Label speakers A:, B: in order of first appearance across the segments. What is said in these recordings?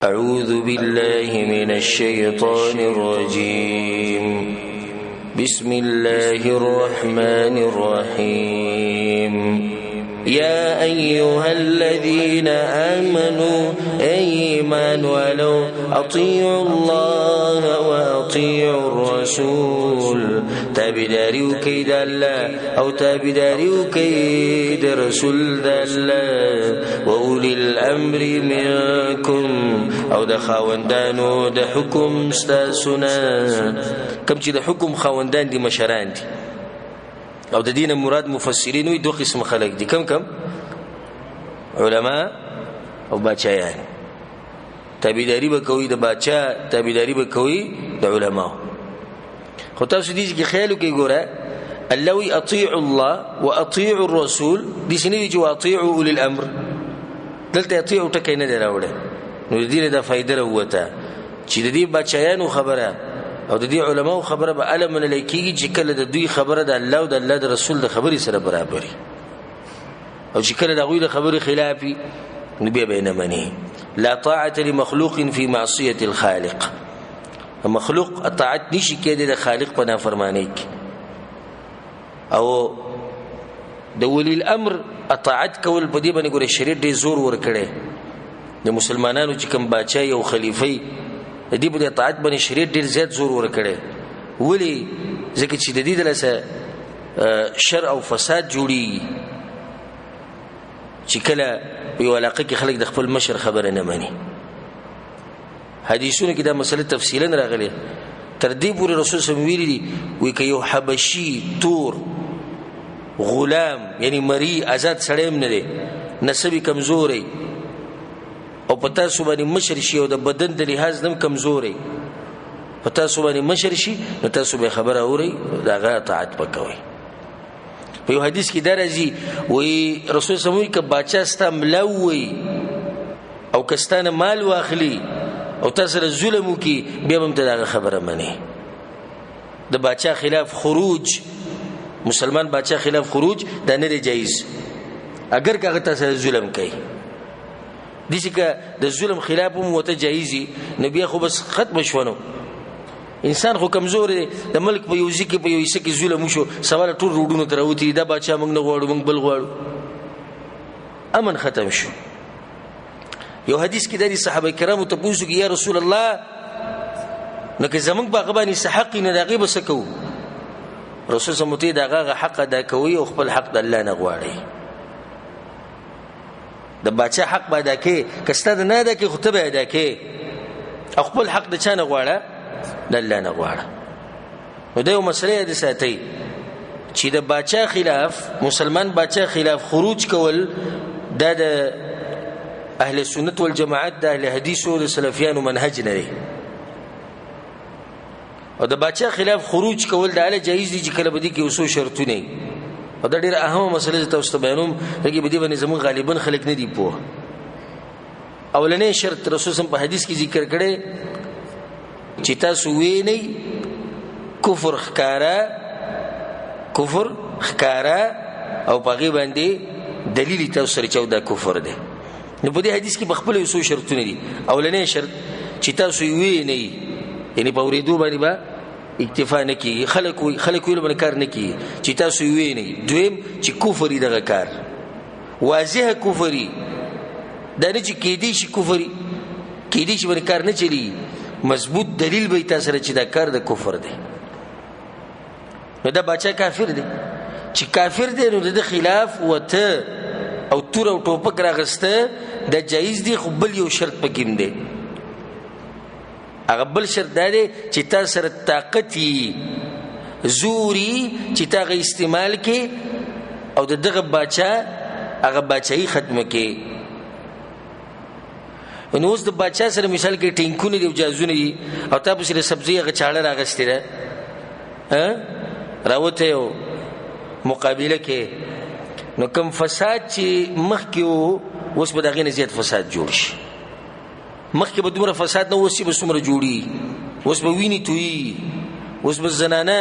A: أعوذ بالله من الشيطان الرجيم. بسم الله الرحمن الرحيم. يا أيها الذين آمنوا أيمان ولو أطيعوا الله وأطيعوا الرسول. تابداريو كيد الله أو تابداريو كيد رسول الله وأولي الأمر منكم أو د خاوندانو د حکم ستاسو کم چې د حکم خاوندان دي مشران دي. او د دین مراد مفسرین وي دوه قسم خلک دي، کم کم علما او باچایان. تابعداري به کوي د باچا، تابعداري به کوي د علماو. خو تاسو دې کې خیال وکړئ، ګوره الله وی اطیعوا الله واطیعوا الرسول، دې څه نه دي چې واطیعوا اولي الامر. دلته اطیعوا ټکی نه دی راوړی. نو د دې نه دا فایده راووته چې د دې باچایانو خبره او د دې علماو خبره به اله منل کېږي چې کله د دوی خبره د الله او د الله د رسول د خبرې سره برابري، او چې کله د هغوی د خبرې خلاف وي نو بیا به یې نه مني. لا طاعة لمخلوق في معصية الخالق. مخلوق اطاعت نشي کېدی د خالق په نافرمانۍ کې. او د ولي الامر اطاعت کول په دې باندې ګوره شریعت ډېر زور ورکړی. د مسلمانانو چې کوم باچا یو خلیفه د دې په اطاعت باندې شریعت ډېر زیات زور ورکړی. ولې؟ ځکه چې د دې د لاسه شر او فساد جوړیږي چې کله په یو علاقه کې خلک د خپل مشر خبره نه مني. حدیثونو کې دا مسله تفصیلا راغلې. تر دې پورې رسول صلی الله علیه وسلم ویلي دي، وایي که یو حبشي تور غلام یعنی مری آزاد سړی هم نه دی، نسب یې کمزوری او په تاسو باندې مشر شي او د بدن د لحاظ نه هم کمزوری، په تاسو باندې مشر شي نو تاسو به خبره اورئ، د هغه اطاعت به کوئ. په یو حدیث کې دا راځي، وایي رسول صلی الله علیه وسلم وایي که باچا ستا ملا ووایي او که ستا نه مال واخلي او تا سره ظلم وکړي بیا به هم ته د هغه خبره منې. د باچا خلاف خروج، مسلمان باچا خلاف خروج دا نه دی جایز، اګر که هغه تا سره ظلم کوي. داسې که د ظلم خلاف هم ورته جایز وي نو بیا خو بس ختمه شوه. نو انسان خو کمزوری دی، د ملک په یو ځای کې په یو حصه کې ظلم وشو، سبا له ټول روډونو ته راوتي دا باچا موږ نه غواړو، موږ بل غواړو، امن ختم شو. یو حدیث کې دا دي صحابه کرامو تپوس وکړي، یا رسول الله نو که زموږ په هغه باندې څه حق وي نو د هغې به څه کوو؟ رسول صلی الله علیه وسلم د هغه حق ادا کوئ او خپل حق د الله نه غواړئ. د باچا حق به ادا کوې، که ستا د نه ادا کوې خو ته به ادا کوې، او خپل حق د چا نه غواړه؟ د الله نه غواړه. نو دا یو مسله یاده ساتئ چې د باچا خلاف، مسلمان باچا خلاف خروج کول دا د اهل سنت والجماعت د اهل حدیثو د سلفیانو منهج نه دی. او د باچا خلاف خروج کول دا هله جایز دي چې کله به دې کې یو څو شرطونه وي. او دا ډېره اهمه مسله زه تاسو ته بیانوم، ځکه په دې باندې زموږ غالبا خلک نه دي پوه. اولنی شرط رسول صلی په حدیث کې ذکر کړی چې تاسو وینئ کفر ښکاره، کفر ښکاره او په هغې باندې دلیل تاسو سره چې دا کفر دی. نو په دې حدیث کې په خپلو یو څو شرطونه دي. اولنی شرط چې تاسو یې وینئ، یعنې په اورېدو باندې به اکتفا نه کېږي، خلک وایي، خلک ویلو باندې کار نه کېږي، چې تاسو یې وینئ. دویم چې کفر یې دغه کار واضح کفر یې، دا نه چې کېدی شي کفر یې، کېدی شي باندې کار نه چلېږي، مضبوط دلیل به یې تا سره چې دا کار د کفر دی. نو دا باچا کافر دی، چې کافر دی نو د ده خلاف وته او تور او ټوپک راغسته دا جایز دی، خو بل یو شرط پکې هم دی. هغه بل شرط دا دی چې تا سره طاقت یي، زور یي چې تا هغه استعمال کړې او د دغه باچا هغه باچایي ختمه کړې. نو اوس د باچا سره مثال کې ټینکونه دي او جازونه دي او تا پسې د سبزۍ هغه چاړه راغستې ده، راوتی او مقابله کې، نو کوم فساد چې مخکې و اوس به د هغې نه زیات فساد جوړ شي. مخکې به دومره فساد نه، اوس چې به څومره جوړېږي، اوس به وینې تویېږي، اوس به زنانه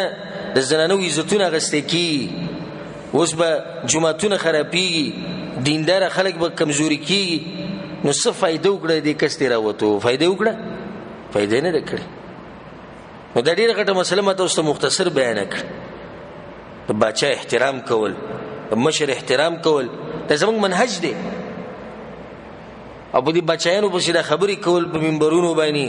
A: د زنانو عزتونه اخیستی کېږي، اوس به جوماتونه خرابېږي، دینداره خلک به کمزوري کېږي. نو څه فایده وکړه دې کس ته راوتو؟ فایده وکړه؟ فایده نه ده کړې. نو دا ډېره غټه مسله ما تاسو ته مختصر بیانه کړه. د باچا احترام کول، د مشر احترام کول، دا زموږ منهج دی. او په دې بچیانو پسې دا خبرې کول په منبرونو باندې،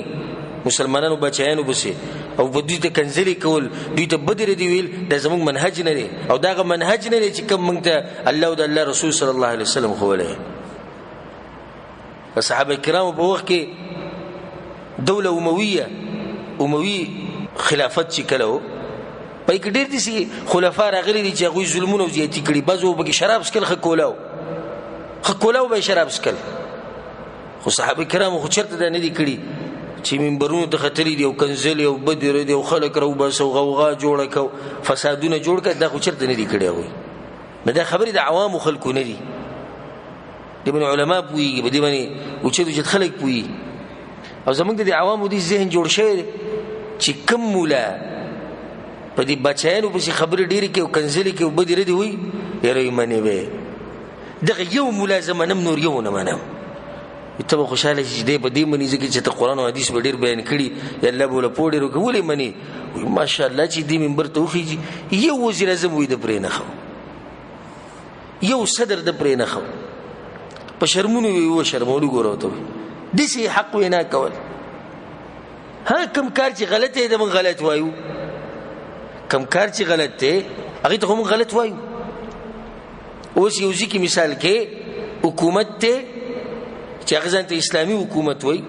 A: مسلمانانو بچیانو پسې، او په دوی ته کنځلې کول، دوی ته بدې ردې ویل، دا زموږ منهج نه دی. او دا هغه منهج نه دی چې کوم موږ ته الله او د الله رسول صلی الله علیه وسلم ښوولی. د صحابه کرامو په وخت کې دوله امویه، اموي خلافت چې کله و، په کې ډېر داسې خلفا راغلي دي چې هغوی ظلمونه او زیاتي کړي. بعضو پکې شراب څښل ښه کولاو، ښه کولاو به یې شراب څښل. خو صحابه کرامو خو چېرته دا نه دي کړي چې منبرونو ته ختلي دي او کنځلې او بدې ردې او خلک راوباسه او غوغا جوړه کړه او فسادونه جوړ کړه، دا خو چېرته نه دي کړي هغوی. نو دا خبرې د عوامو خلکو نه دي، دې باندې علما پوهېږي، په دې باندې اوچت اوچت خلک پوهېږي. او زموږ د دې عوامو دې ذهن جوړ شوی دی چې کوم مولا په دې بچیانو پسې خبرې ډېرې کوي او کنځلې کوي او بدې ردې وایي، یاره یې منې به دغه یو مولا زه منم، نور یو نه منم. ته به خوشحاله شې چې دی په دې مني، ځکه چې ته قرآن او حدیث به ډېر بیان کړي، یا الله به ورله پوه ډېر وکړي. ولې مني؟ وایي ماشاءالله چې دې منبر ته وخېژي، یو وزیر اعظم وایي د پرې نه ښه، یو صدر د پرې نه ښه، په شرمونو یې وشرمولو. ګوره ورته وایي داسې حق وینا کول. ها کوم کار چې غلط دی د موږ غلط وایو، کوم کار چې غلط دی هغې ته خو موږ غلط وایو. اوس یو ځای کې مثال کې حکومت دی چې هغه ځان ته اسلامي حکومت وایي،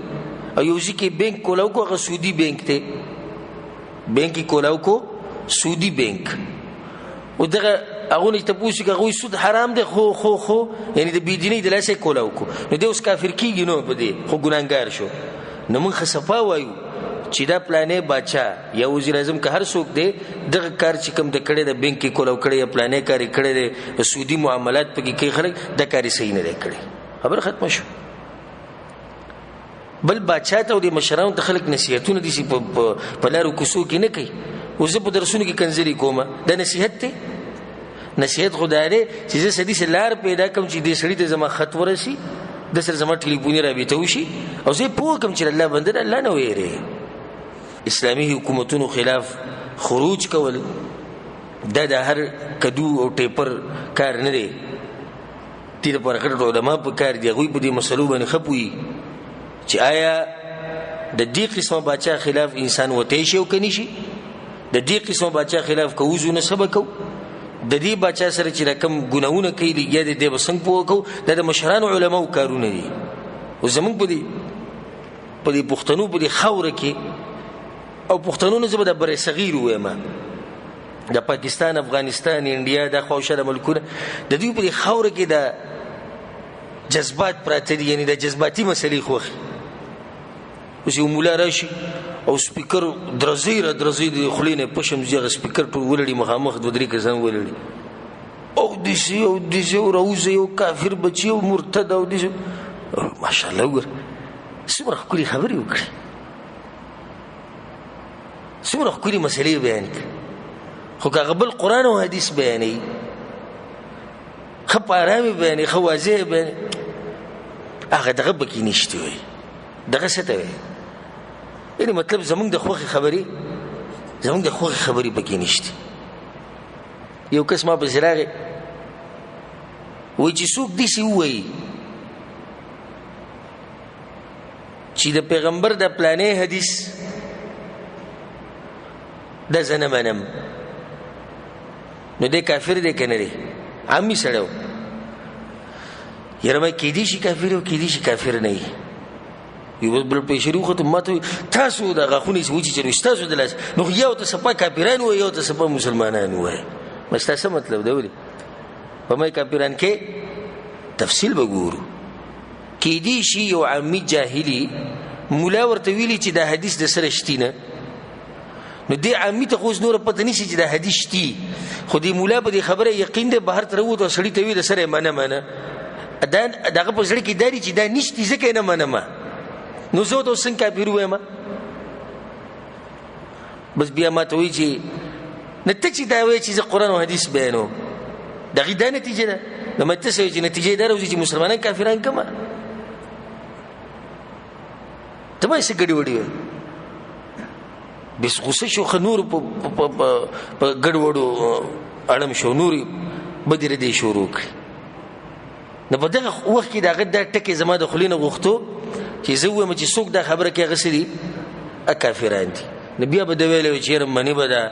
A: او یو ځای کې بینک کولاو کو، هغه سودي بینک دی، بینک یې کولاو کو سودي بینک. او دغه هغو نه چې تپوس وکړي، هغوی سود حرام دی، خو خو خو یعنې د بېدینۍ د لاسه یې کولاو کو، نو دی اوس کافر کېږي نو په دې خو ګناهګار شو. نو موږ ښه صفا وایو چې دا پلانې باچا یا وزیر اعظم که هر څوک دی، دغه کار چې کوم د کړی د بینک یې کولاو کړی یا پلانې کار یې کړی دی، سودي معاملات پکې کوي خلک، دا کار یې صحیح نه دی کړی. خبره ختمه شوه. بل باچا ته او د مشرانو ته خلک نصیحتونه داسې په لارو کوڅو کې نه کوي. اوس زه په درسونو کې کنځلې کوم، دا نصیحت دی؟ نصیحت خو دا دی چې زه څه داسې لار پیدا کړم چې دې سړي ته زما خط ورسي، د سره زما ټلیفوني رابطه وشي، او زه یې پوه کړم چې الله بنده ده، الله نه ویرې. اسلامي حکومتونو خلاف خروج کول دا د هر کدو او ټیپر کار نه دی. دې لپاره غټ علما په کار دي، هغوی په دې مسلو باندې ښه پوهېږي چې آیا د دې قسمه باچا خلاف انسان وتی شي او که نه شي، د دې قسمه باچا خلاف که وځو نو څه به کوو، د دې باچا سره چې دا کوم ګناهونه کوي لګیا دی، دی به څنګه پوه کوو. دا د مشرانو علماو کارونه دي. او زموږ په دې پښتنو په دې خاوره کې، او پښتنو نه زه به د بر صغیر ووایم، د پاکستان، افغانستان، انډیا، دا خوا او شا د ملکونه، د دوی په دې خاوره کې دا جذبات پراته دي، یعنې د جذباتي مسلې خوښي. اوس یو مولا راشي او سپیکر درزی را درزی د خولې نه پشم ځي، هغه سپیکر ټول ولړي، مخامخ دوه درې کسان ولړي، او داسې او داسې او راوځي، او کافر بچي او مرتد او داسې. ماشاءالله وګوره څومره ښکلې خبرې وکړې، څومره ښکلې مسلې بیان کړې. خو که هغه بل قرآن او حدیث بیانوي، ښه په ارامې بیانوي، ښه واضح بیانوي، هغه دغه پکې نشته وایي. دغه څه ته وایي؟ یعنې مطلب زموږ د خوښې خبرې، زموږ د خوښې خبرې پکې نشته. یو کس ما پسې راغی، وایي چې څوک داسې ووایي چې د پیغمبر د پلانې حدیث دا زه نه منم، نو دی کافر دی که نه دی؟ عامي سړی و. یاره ما کېدی شي کافر او کېدی شي کافر نه وي. یو بل پیشري وخته ما ته تاسو د غاښونه چې وچیچلو ستاسو د لاس، نو خو یو ته صفا کافران ووایي، یو ته صفا مسلمانان ووایي. ما ستا څه مطلب دی؟ ولې په ما کافران کې تفصیل به ګورو. کېدی شي یو عامي جاهلي مولا ورته ویلي چې دا حدیث د سره شتي نه، نو دې عامي ته خو اوس نوره پته نشي چې دا حدیث شتي، خو دې مولا په دې خبره یقین دی، بهر ته راووت او سړي ته ویې د سره یې منه منه، دا د هغه په زړه کې دا دي چې دا نشتي ځکه یې نه منم، نو زه ورته اوس څنګه کافر ووایم؟ بس بیا ما ته وایي چې نه ته چې دا وایې چې زه قرآن او حدیث بیانوم، د هغې دا نتیجه ده، نو ما ته څه وایي چې نتیجه یې دا راوځي چې مسلمانان کافران کړم. ته به څه ګډې وډې وې؟ بس غوسه شو، ښه نور په ګډوډو اړم شو، نورې بدې ردې شروع کړې. نو په دغه وخت کې د هغه دا ټکی زما د خولې نه غوښتو چې زه ووایم چې څوک دا خبره کوي هغه څه دي؟ کافران دي. نو بیا به ده ویلی وي چې یاره مني به دا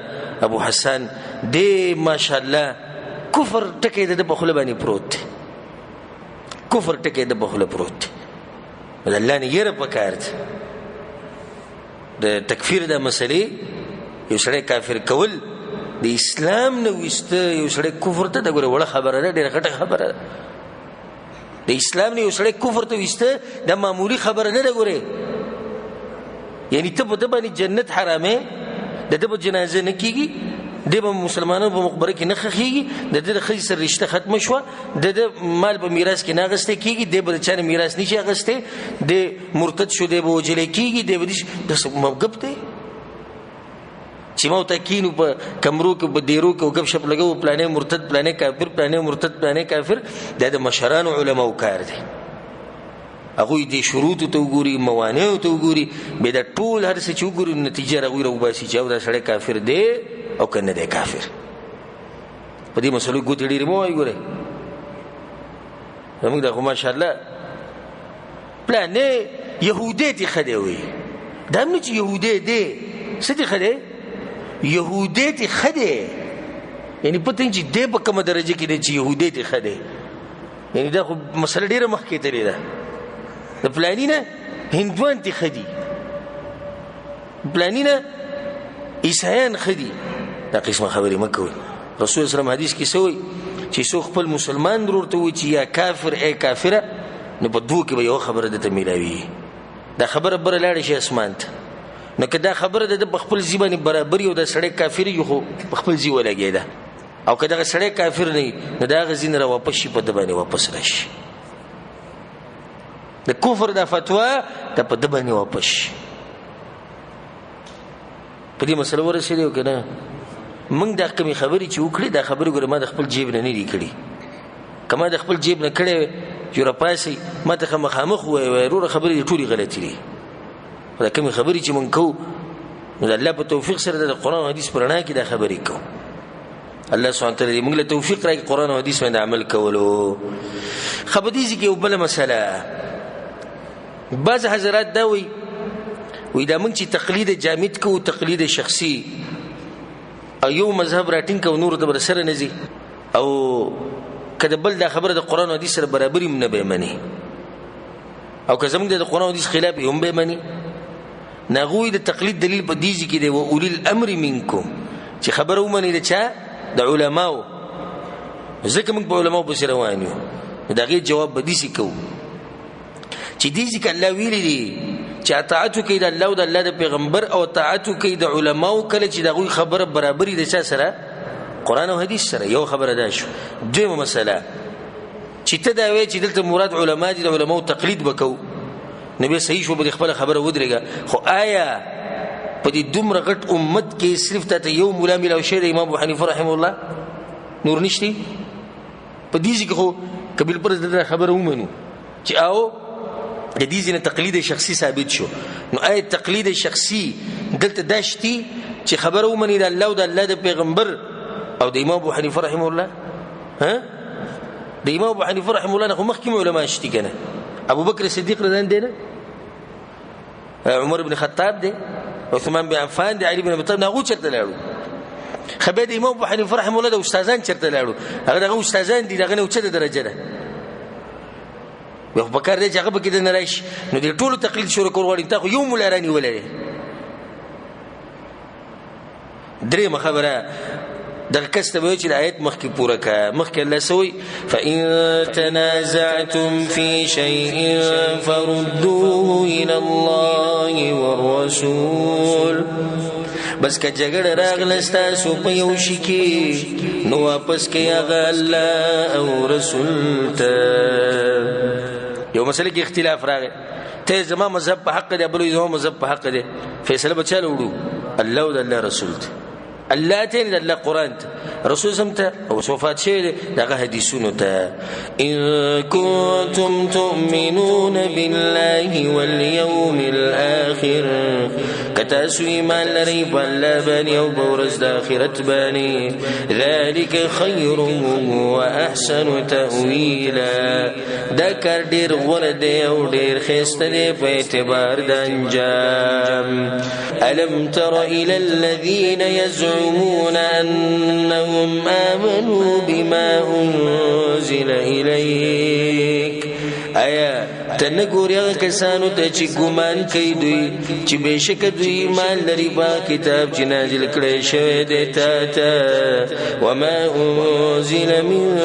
A: ابو حسن دی، ماشاءالله کفر ټکی د ده په خوله باندې پروت دی، کفر ټکی د ده په خوله پروت دی. نو د الله نه یره پکار دی. د تکفیر دا مسلې یو سړی کافر کول د اسلام نه ویسته یو سړی کفر ته، دا ګوره وړه خبره ده، ډېره غټه خبره ده. د اسلام نه یو سړی کفر ته ویسته دا معمولي خبره نه ده ګورې. یعنی ته په ده باندې جنت حرامې، د ده په جنازه نه کېږي، دی به مسلمانانو په مقبره کې نه ښخېږي، د ده د ښځې سره رشته ختمه شوه، د ده مال په میراث کې نه اخیستی کېږي، دی به د چا نه میراث نه شي اخیستی، دی مرتد شو، دی به وژلی کېږي، دی به داسې داسې ګپ دی چې ما ورته کښېنو په کمرو کې په دیرو کې ګپ شپ لګوو، پلانی مرتد، پلانی کافر، پلانی مرتد، پلانی کافر. دا د مشرانو علماو کار دی. هغوی دې شروطو ته وګوري، موانعو ته وګوري، بیا دا ټول هر څه چې وګوري نتیجه هغوی راوباسي چې او دا سړی کافر دی او که نه دی کافر. په دې مسلو کې ګوتې ډېرې مه وایي. ګورئ زموږ دا خو ماشاءالله پلانی یهودی تې ښه دی وایي، دا هم نه چې یهودی دی، څه تې ښه دی؟ یهودی تې ښه دی. یعنې پته چې دی په کومه درجه کې دی چې یهودی تې ښه دی. یعنې دا خو مسله ډېره مخکې تللې ده. د پلاني نه هندوان تې ښه دي، پلاني نه عیسایان ښه دي. دا قسمه خبرې مه کوئ. رسول الله حدیث کې څه وایي؟ چې څوک خپل مسلمان ورور ته وایي چې یا کافر ای کافره، نو په دوو کې به یوه خبره ده ته میلاویږي. دا خبره بره لاړه شي اسمان ته. نو که دا خبره د ده په خپل ځای باندې برابر وي او دا سړی کافر وي، خو په خپل ځای ولګېده، او که دغه سړی کافر نه وي نو د هغه ځای نه راواپس شي، په ده باندې واپس راشي. د کفر دا فتوا دا په ده باندې واپس شي. په دې مسله ورسېدې او که نه؟ موږ دا کومې خبرې چې وکړې، دا خبرې ګوره ما د خپل جیب نه نه دي کړي. که ما د خپل جیب نه کړې وی چې راپاڅئ ما ته ښه مخامخ ووایي، وایي وروره خبرې دې ټولې غلطې دي. خو دا کومې خبرې چې موږ کوو نو د الله په توفیق سره د قرآن او حدیث په رڼا کې دا خبرې کوو. الله سبحانه وتعالی دې موږ له توفیق راکړي قرآن او حدیث باندې عمل کولو. ښه، په دې ځای کې یو بله مسله، بعض حضرات دا وایي، وایي دا موږ چې تقلید جامد کوو، تقلید شخصي، او یو مذهب راټینګ کوو نورو ته به سره نه ځي، او که د بل دا خبره د قرآن او حدیث سره برابري هم نه به یې مني، او که زموږ د قرآن او حدیث خلاف یې هم به یې مني. نو هغوی د تقلید دلیل په دې ځای کې دی، و اولي الامر منکم، چې خبره ومني د چا؟ د علماو. ځکه موږ په علماو پسې روان یو. نو د هغې جواب به داسې کوو چې دې ځای کې الله ویلي دي چې اطاعت وکړئ د الله او د الله د پیغمبر، او اطاعت وکړئ د علماو کله چې د هغوی خبره برابري د چا سره؟ قرآن او حدیث سره. یو خبره دا شو. دویمه مسله چې ته دا وایې چې دلته مراد علما دي، د علماو تقلید به کوو، نو بیا صحیح شو، په دې خپله خبره ودرېږه. خو آیا په دې دومره غټ امت کې صرف تا ته یو ملا میلاو شوی دی، امام ابو حنیفه رحمه الله، نور نشتی؟ په دې ځای کې خو که بالفرض دلته خبره ومنو چې او د دې ځای نه تقلید شخصي ثابت شو، نو آیا تقلید شخصي دلته دا شتي چې خبره ومني د الله او د الله د پیغمبر او د امام ابو حنیفه رحمه الله؟ ها، د امام ابو حنیفه رحمه الله نه خو مخکې علما شتي که نه؟ ابو بکر صدیق رضی الله دی نه، عمر بن خطاب دی، عثمان بن عفان دی، علي بن ابي طالب، هغوی چېرته لاړو؟ ښه بیا د امام ابو حنیفه رحمه الله د استادان چېرته لاړو؟ هغه دغه استادان دي، د هغه نه اوچته درجه ده. بیا خو پکار دی چې هغه پکې دننه راشي. نو دې ټولو تقلید شروع کول غواړي، تا خو یو ملا رانیولی دی. درېیمه خبره، دغه کس ته به چې د آیت مخکې پوره کړه. مخکې الله څه وایي؟ فإن تنازعتم في شيء فردوه إلى الله والرسول. بس که جګړه راغله ستاسو په یو شي کې، نو واپس کړئ هغه الله او رسول ته. یو مسله کې اختلاف راغی، ته زما مذهب په حق دی، بل زما مذهب په حق دی، فیصله به چا له وړو؟ الله او د الله رسول ته. الله ته نه، الله قرآن ته، رسول سم ته او وفات شوی دی دغه حدیثونو ته. ان کنتم تؤمنون بالله واليوم الاخر، که تاسو ایمان لرئ په الله باندې او په ورځ د آخرت باندې، ذلک خیر واحسن تأویلا، دا کار ډېر غوره دی او ډېر ښایسته دی په اعتبار د انجام. الم تر الى الذين يزعمون انهم آمنوا بما انزل اليك، آیا ته نه ګورې هغه کسانو ته چې ګمان کوي دوی چې بېشکه دوی ایمان لري په کتاب چې نازل کړی شوی دی تا ته، وما انزل من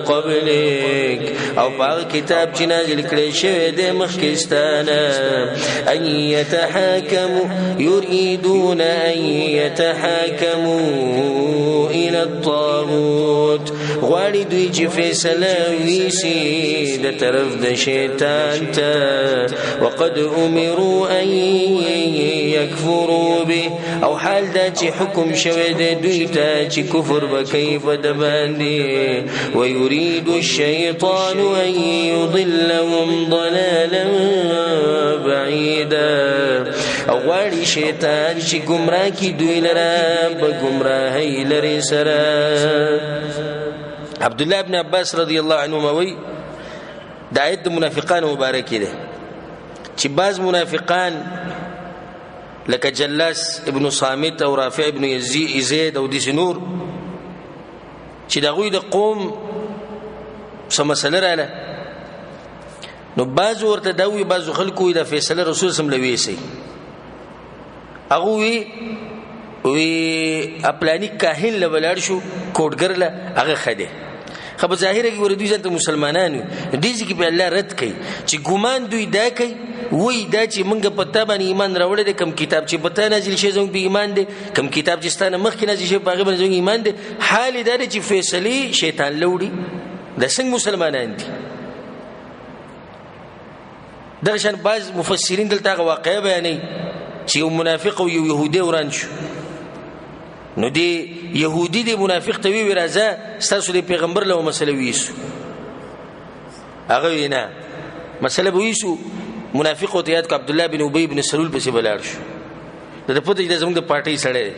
A: قبلک، او په هغه کتاب چې نازل کړی شوی دی مخکې ستا نه، ان یتحاکموا یریدون ان یتحاکموا الی الطاغوت، غواړي دوی چې فیصله ویسي د طرف د شیطان ته، وقد امروا ان یکفروا به، او حال دا چې حکم شوی دی دوی ته چې کفر به کوي په ده باندې، ویرید الشیطان ان یضلهم ضلالا بعیدا، او غواړي شیطان چې ګمراه کړي دوی لره په ګمراهۍ لرې سره. عبد الله بن عباس رضی الله عنهما وایي د آیت د منافقانو مبارکې ده چې بعض منافقان لکه جلاس ابن صامت او رافع ابن زید او داسې نور چې د هغوی د قوم څه مسله راله، نو بعضو ورته دا وایي، بعضو خلکو وایي دا فیصله رسول سم له ویسئ، هغه وی وی اپلانی کاهن له ولاړ شو کوټګر له هغه ښه دی. خو په ظاهره کې ګوره دوی ځان ته مسلمانان وي، دې ځای کې په الله رد کوي چې ګمان دوی دا کوي، وایي دا چې موږ په تا باندې ایمان راوړی دی، کوم کتاب چې په تا نازل شوی زموږ په ایمان دی، کوم کتاب چې ستا نه مخکې نازل شوی په هغې باندې زموږ ایمان دی، حال یې دا دی چې فیصلې شیطان له وړي. دا څنګه مسلمانان دي؟ دغه شان بعض مفسرین دلته هغه واقعه بیانوي چې یو منافق او یو یهودی وران شو، نو دی یهودي دی منافق ته وی راځه ستاسو د پیغمبر له مسله ویسو، هغه وی نه مسله به ویسو، منافق ته یاد کو عبد الله بن ابي بن سلول پسې بلاړ شو، د پته چې زموږ د پارټۍ سړی دی،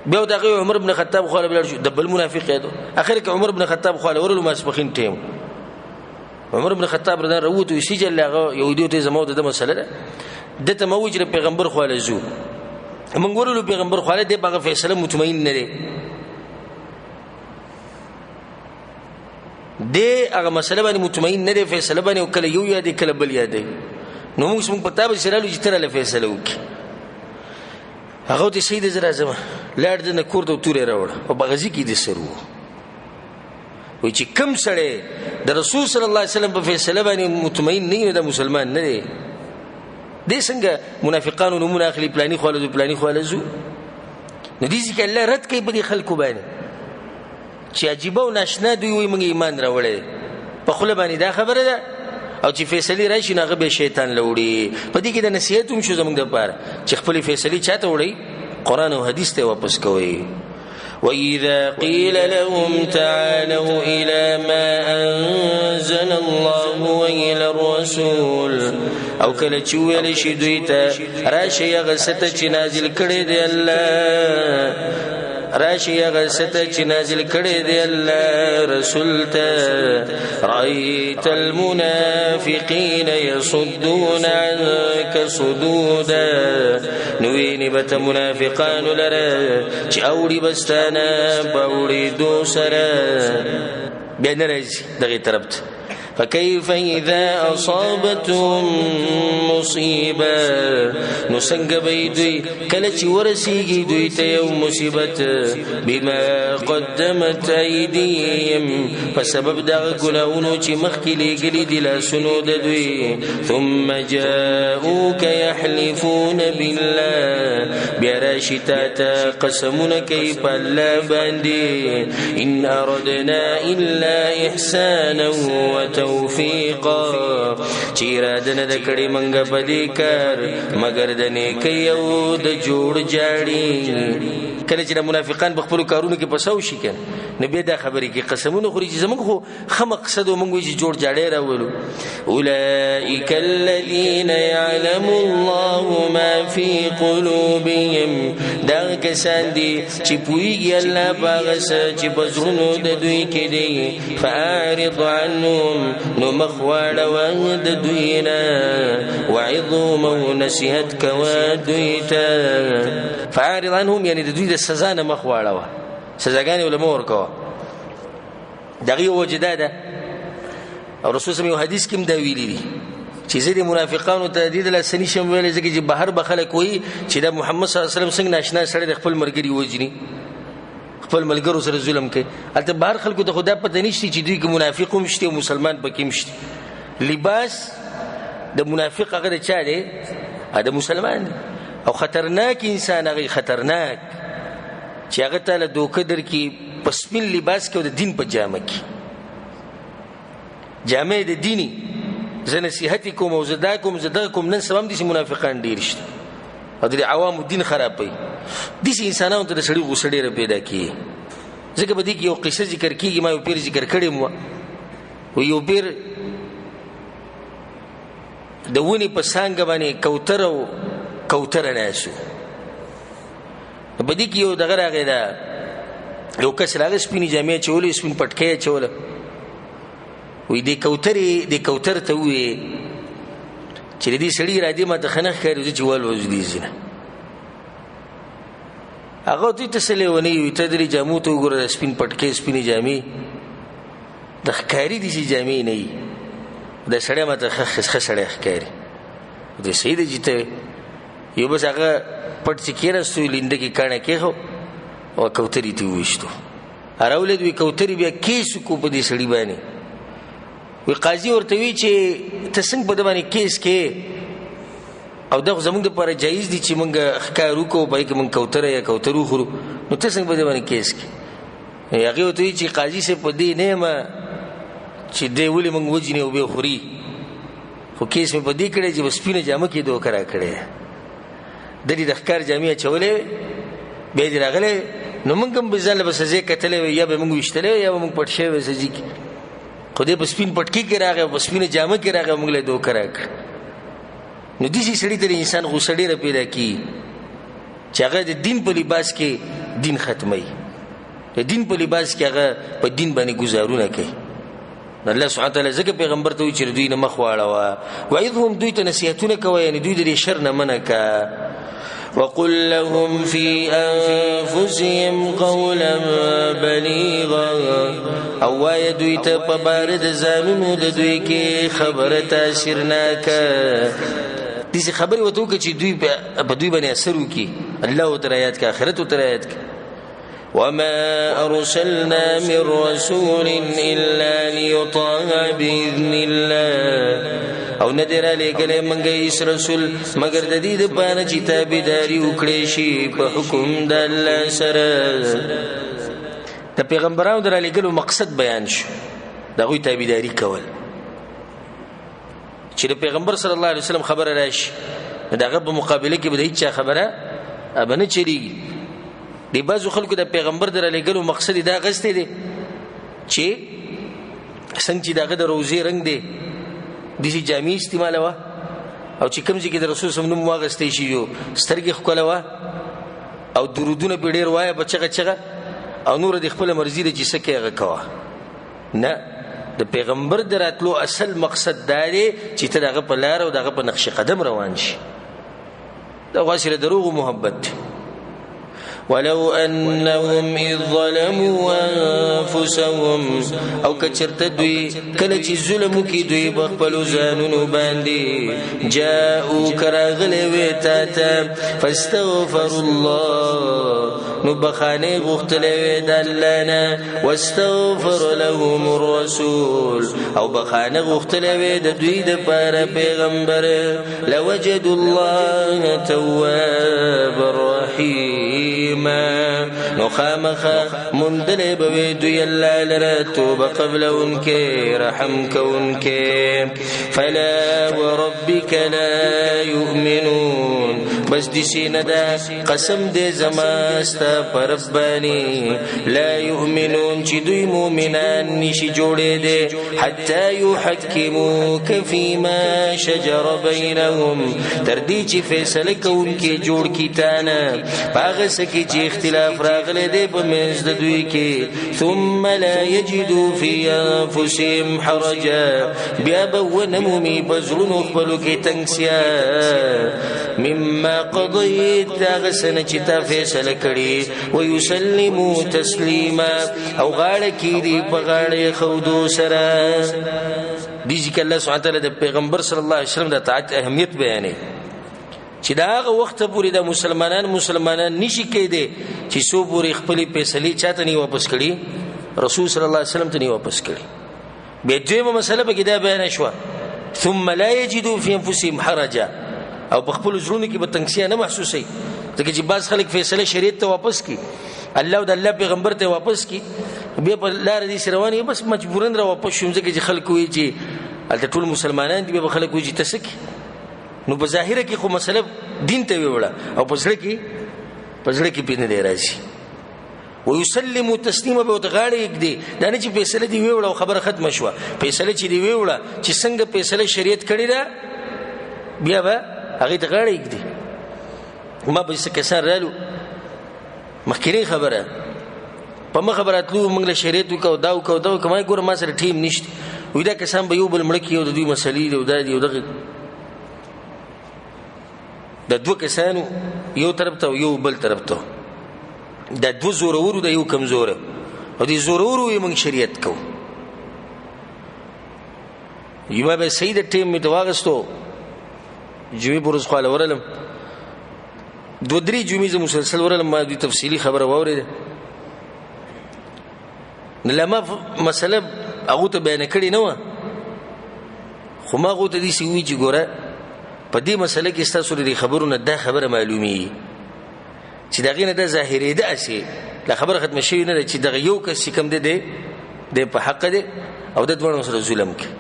A: بیا د هغه عمر بن خطاب خواله بلاړ شو، د بل منافق یادو، اخر کې عمر بن خطاب خواله ورلو ماسپښین ټیم عمر بن خطاب رضی الله عنه سجل هغه یهودي ته زموږ د مسله ده، ده ته مو ویل چې پیغمبر خواله ځو، موږ ورلو پیغمبر خواله دی هغه فیصله مطمئن نه دی، دی هغه مسله باندې مطمئن نه دی، فیصله باندې کله یو یادې کله بل یادې، نو موږ په تا باندې رالو چې ته راله فیصله وکړي. هغه ته صحیح دی زه راځم، لاړ دی نه کور ته تورې راوړه او په غزي کې دې سر وو. وایي چې کوم سړی د رسول صلی الله علیه وسلم په فیصله باندې مطمئن نه وي دا مسلمان نه دی. دې څنګه منافقانو نومونه اخلي، پلاني خواله ځو پلاني خواله ځو، نو دې ځکه الله رد کوي په دې خلکو باندې چې عجیبه او ناشنا دوی وایي موږ ایمان راوړی دی، په خوله باندې دا خبره ده او چې فیصلې راشي نو هغه بیا شیطان له وړي. په دې کې د نصیحت هم شو زموږ دپاره چې خپلې فیصلې چا ته وړئ، قرآن او حدیث ته واپس کوئ. وإذا قيل لهم تعالوا إلى ما أنزل الله وإلى الرسول، أو کله چې ویل شي دوی ته راشئ هغه څه ته چې نازل کړی دی الله، راشي هغه څه ته چې نازل کړی دی الله رسول ته، رأيت المنافقين يصدون عنك صدودا، نو ویني به ته منافقانو لره چې اوړي به ستا نه په اوړېدو سره، بیا نه راځي دغې طرف ته. فكيف إذا أصابتهم مصيبة، نو څنګه به دوی کله چې ورسیږي دوی ته یو مصیبت، بما قدمت أيديهم، په سبب دغه ګناهونو چې مخکې لېږلي دي لاسونو د دوی، ثم جاءوك يحلفون بالله، بیا راشي تا ته قسمونه کوي په الله باندې، إن أردنا إلا إحسانا وتوفيقا، وتوفیقا، چې اراده نه ده کړې مونږ په دې کار مګر د نیکۍ او د جوړ جاړي. کله چې د منافقان په خپلو کارونو کې پساو شي که نو بیا دا خبرې کوي، قسمونه خوري چې زموږ خو ښه مقصد و، موږ وایي چې جوړ جاړی راولو. اولئک الذین یعلم الله ما فی قلوبهم، دا کسان دي چې پوهېږي الله په هغه څه چې په زړونو د دوی کې دی. فأعرض عنهم، نو مخ واړوه د دوی نه، وعظهم او نصیحت کوه دوی ته. فأعرض عنهم یعنې د دوی د سزا نه مخ واړوه، سزاګانې ورله مه ورکوه. د هغې یو وجه دا ده، او رسول صلی یو حدیث کې هم دا ویلي دي چې زه د منافقانو ته دې د لاسه نشم ویلی، ځکه چې بهر به خلک وایي چې دا محمد صلی الله علیه وسلم څنګه ناشنا سړی د خپل ملګري وژني، خپل ملګرو سره ظلم کوي. هلته بهر خلکو ته خو دا پته نشته چې دوی کې منافق هم شته او مسلمان پکې هم شته. لباس د منافق هغه د چا دی؟ د مسلمان دی. او خطرناک انسان هغه خطرناک چې هغه ته له دوکه درکړي په سپین لباس کې او د دین په جامه کې، جامه د دیني، زه نصیحت یې کوم او زه دا کوم زه دغه کوم. نن سبا هم داسې منافقان ډېر شته او د عوامو دین خرابوي. داسې انسانانو ته د سړي غوسه ډېره پیدا کېږي. ځکه په دې کې یو قصه ذکر کېږي، ما یو پیر ذکر کړې هم وه. وایي یو پیر د ونې په څانګه باندې کوتره او کوتره ناست وو. په دې کې یو دغه راغی ده، یو کس راغی، سپینې جامې اچولې، سپین پټکی یې اچوله. وایي دې کوترې دې کوتر ته ووایي چې د دې سړي ارادې ما ته ښه نه ښکاري، زه چې والوځو دې ځای نه. هغه ورته وایي ته څه لېونی یې، ته درې جامو ته وګوره، دا سپین پټکی سپینې جامې د ښکاري داسې جامې نه وي، دا سړی ما ته ښه سړی ښکاري. دی صحیح دی چې ته یو بس هغه پټ چې کېناستو، لینده کې کاڼی کېښو او کوترې ته وویشتو. راولېد، وایي کوترې بیا کیس وکړو په دې سړي باندې. وایي قاضي ورته وایي چې ته څنګه په ده باندې کیس کې، او دا خو زموږ دپاره جایز دي چې موږ ښکار وکړو، په هغې کې موږ کوتره یا کوتر وخورو، نو ته څنګه په دې باندې کیس کې؟ هغې ورته وایي چې قاضي صاحب په دې نه یم چې دی ولې موږ وژني او بیا خوري، خو کیس مې په دې کړی چې په سپینه جامه کې دوکه راکړې ده، ده دې د ښکار جامې اچولې وې، بیا دې راغلی، نو موږ هم به ځان له به سزې کتلی وی، یا به موږ ویشتلی وی، یا به موږ پټ شوی وی سزې کې، خو دی په سپین پټکي کې راغی، په سپینه جامه کې راغی، موږ له یې دوکه راکړه. نو داسې سړي ته د انسان غوسه ډېره پیدا کېږي چې هغه د دین په لباس کې دین ختموي، د دین په لباس کې هغه په دین باندې ګزارونه کوي. الله سبحانه وتعالی ځکه پیغمبر ته وایي چې دوی نه مخ واړوه، وعظهم، دوی ته نصیحتونه کوه، یعنې دوی د دې شر نه منع که. وقل لهم في أنفسهم قولا بليغا، او وایه دوی ته په باره د ځانونو د دوی کې خبره تاثیرناکه. داسې خبرې ورته وکړه چې دوی په دوی باندې اثر وکړي، الله ورته رایاد کړه، آخرت ورته رایاد کړه. وما أرسلنا من رسول إلا ليطاع بإذن الله، او نه دی رالیږلی موږ هیڅ رسول مګر د دې دپاره چې تابعداري وکړی شي په حکم د الله سره. د پیغمبرانو د رالیږلو مقصد بیان شو، د هغوی تابعداري کول. چې د پیغمبر صلی الله علیه وسلم خبره راشي، د هغه په مقابله کې به د هیچا خبره به نه چلېږي. د بعضو خلکو د پیغمبر د رالیږلو مقصد یې دا اخیستی دی چې څنګه چې د هغه د روضې رنګ دی، داسې جامې استعمالوه، او چې کوم ځای کې د رسول صلی نوم واخیستی شي یو سترګې ښکلوه او درودونه پرې ډېر وایه په چغه چغه، او نوره د خپله مرضي ده چې څه کوې هغه کوه. نه، د پیغمبر د راتلو اصل مقصد دا دی چې ته د هغه په لاره او د هغه په نقش قدم روان شي. دا خو هسې له دروغو محبت دی. ولو أنهم إذ ظلموا أنفسهم، او کچرته دوی کله چې ظلم وکړي دوی په خپلو ځانونو باندې، جاءوک راغلی وې تا ته، فاستغفروا الله، نو بخښنه غوښتلی وې د الله نه، واستغفر لهم الرسول، او بخښنه غوښتلی وې د دوی دپاره پیغمبر، لوجدوا الله توابا رحیما. رحیما. نو خامخا موندلی به وي دوی الله لره توبه قبلوونکی رحم کوونکی. فلا وربک لا یؤمنون. بس دسې نه ده، قسم دې زما ستا په رب باندې، لا یؤمنون چې دوی مؤمنان نشي جوړېدی، حتی یحکموک فیما شجر بینهم، تر دې چې فیصله کوونکي جوړ کړي تا نه په هغه څه کې چې اختلاف راغلی دی په منځ د دوی کې. ثم لا یجدو فی انفسهم حرجا، بیا به ونه مومي په زړونو خپلو کې تنګسیا، مما قضیت، هغه څه نه چې تا فیصله کړې، ویسلمو تسلیما، او غاړه کیږدي په غاړه ښودو سره. دې ځکه الله سبحانه وتعالی د پیغمبر صلی الله علیه وسلم د طاعت اهمیت بیانوي چې د هغه وخته پورې د مسلمانان نشي کېدی چې څو پورې خپلې فیصلې چا ته نه واپس کړي، رسول صلی الله علیه وسلم ته نه واپس کړي. بیا دویمه مسله پکې دا بیانه شوه، ثم لا یجدو فی انفسهم حرجا، او په خپلو زړونو کې به تنګسیا نه محسوسوي، ځکه چې بعض خلک فیصله شریعت ته واپس کړي، الله او د الله پیغمبر ته واپس کړي، بیا په لاره داسې روان یې، بس مجبوراً را واپس شوم، ځکه چې خلک وایي چې هلته ټول مسلمانان دي، بیا به خلک وایي چې ته څه کړې. نو په ظاهره کې خو مسله دین ته ویوړه او په زړه کې پرې نه دی راځي. ویسلمو تسلیما به ورته غاړه ږدي، دا نه چې فیصله دې ویوړه او خبره ختمه شوه، فیصله چې دې ویوړه چې څنګه فیصله شریعت کړې ده بیا به هغې ته غاړه ږدي. ما به څه کسان رالو، مخکینۍ خبره په مخه به راتلو، موږ له شریعت وکړو، دا وکړو، دا وکړو، ما یې ګوره ما سره ټیم نشته، وایي دا کسان به یو بل مړه کړي او د دوی مسلې دي او دا دي او دغه. د دوه کسانو یو طرف ته او یو بل طرف ته، دا دوه زورورو د یو کمزوره، او دې زورورو یې موږ شریعت کوو. یوه به صحیح د ټیم مې ته واغستو، جمعې په ورځ خواله ورغلم، دوه درې جمعې زه مسلسل ورغلم، ما دوی تفصیلي خبره واورېده. نو لا ما مسله هغو ته بیانه کړې نه وه، خو ما هغو ته داسې وویل چې ګوره په دې مسله کې ستاسو له دې خبرو نه دا خبره معلومېږي چې د هغې نه دا ظاهرېده هسې لا خبره ختمه شوې نه ده چې دغه یو کس چې کوم دی دی په حقه دی او د دواړو سره ظلم کوي.